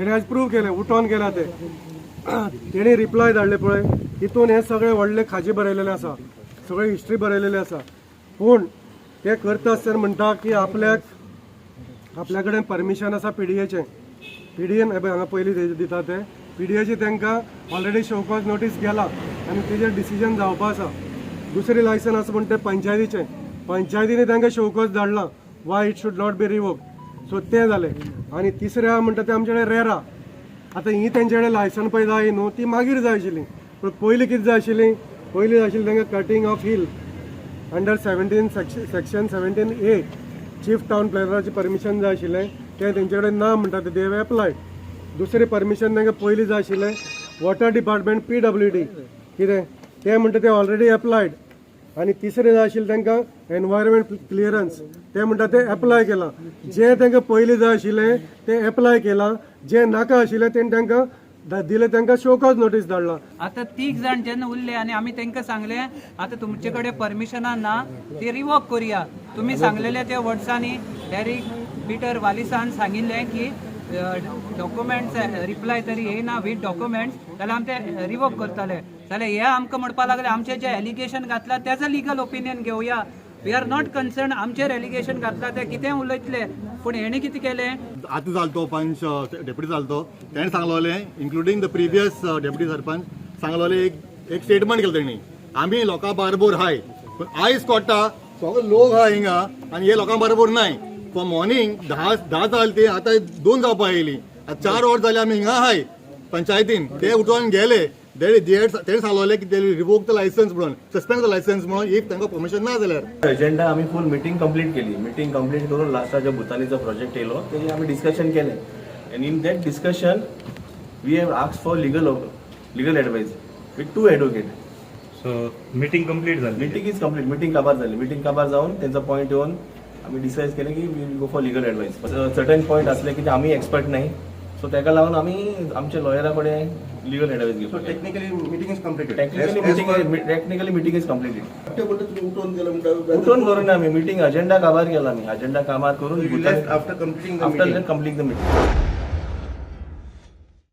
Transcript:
तेणी आयज प्रूव केलें, उठोन गेला ते. तेणी रिप्लाय धाडले पळय, तितून हे सगळे व्हडले खाजे बरयलेले आसा, सगळे हिस्ट्री बरयलेले आसा. पूण ते करता आसतना म्हणटा की आपल्या कडेन परमिशन आसा पीडीएचें. पीडीएन हे पळय, हांगा पयलीं दिता ते पीडीएचे. तांकां ऑलरेडी शोकॉज नोटीस गेला आनी तेजेर डिसिजन जावपा आसा. दुसरें लायसन आसा म्हणटा तें पंचायतीचें. पंचायतीने तांकां शोकॉज धाडलां why it should not be revoke. So तें जालें. आनी तिसरें आहा म्हणटा तें आमचे कडेन रेरा. आतां ही तेंचे कडेन लायसन पळय जाय न्हू, ती मागीर जाय आशिल्ली. पूण पयलीं कितें जाय आशिल्ली? पयलीं जाय आशिल्ली तांकां cutting of hill under 17 section 17A, chief town प्लॅनराची permission जाय आशिल्लें. तें तेंचे कडेन ना म्हणटा ते. They applied दुसरें परमिशन. तांकां पयलीं जाय आशिल्लें वॉटर डिपार्टमेंट, पीडब्ल्यूडी कितें तें म्हणटा ते ऑलरेडी एप्लायड. आनी तिसरें जाय आशिल्लें तांकां एनवायरमेंट क्लियरन्स, ते म्हणटा ते एप्लाय केलां. जें तांकां पयलीं जाय आशिल्लें तें एप्लाय केलां. जें नाका आशिल्लें तें तांकां दिलें, तांकां शोकॉज नोटीस धाडला. आता तीग जाण जेन्ना उरले आनी आमी तांकां सांगलें, आतां तुमचे कडेन परमिशनां ना, ती रिवोक करुया. तुमी सांगलेले त्या वर्ड्सांनी डेरिक पिटर वालिसान सांगिल्लें की डॉक्युमेंट्स रिप्लाय तरी येयना वीथ डॉक्युमेंट्स जाल्यार आमी ते रिवोक करतले. जाल्यार हे आमकां म्हणपाक लागले, आमचे जे एलिगेशन घातला तेजो लिगल ओपिनियन घेवया. We are not concern. आमचेर एलिगेशन घातला ते कितें उलयतले, पूण हेणी कितें केलें? आतां जालो तो पंच, डेप्युटी जालो तो, तेणें सांगलोलें, including the previous deputy sarpanch, सांगलोलें, एक एक स्टेटमेंट केलें तेणी, आमी लोकां बारबोर हाय. पूण आयज कोट्टा सगळे लोक आहा हिंगा आनी हे लोकां बरोबर नाय. फ्रॉम मॉर्निंग 10 जाली ती, आतां 2 जावपा येयली. आतां 4 वर जाली आमी हिंगा आहाय पंचायतीन. ते उठोन गेले. तेणे सांगलोलें की ते रिवोक the licence म्हणून, सस्पेंड the licence म्हणून, if तांकां परमिशन ना जाल्यार. एजेंडा आमी फूल मिटींग कंप्लीट केली. मिटींग कंप्लीट करून लास्टाच्या भुतानीचो प्रोजेक्ट येयलो, तेजेर आमी डिस्कशन केलें and in that discussion we have asked for legal advice with two advocate. So meeting complete झाली? Meeting is complete. Meeting काबार जाली. मिटींग काबार जावन तेंचो पॉयंट येवन आमी डिसायड केलें की we'll go for legal advice. Certain point असले की ते आमी एक्सपर्ट नाही, सो तेका लागून आमी आमच्या लॉयरा कडेन लिगल एडवायस घेवपाक. Technically meeting is completed. Technically meeting is completed. उठून गेलो म्हणटा. उठून करून आमी मिटींग अजेंडा काबार केला. आमी अजेंडा काबार करून After completing the after meeting. Complete the meeting.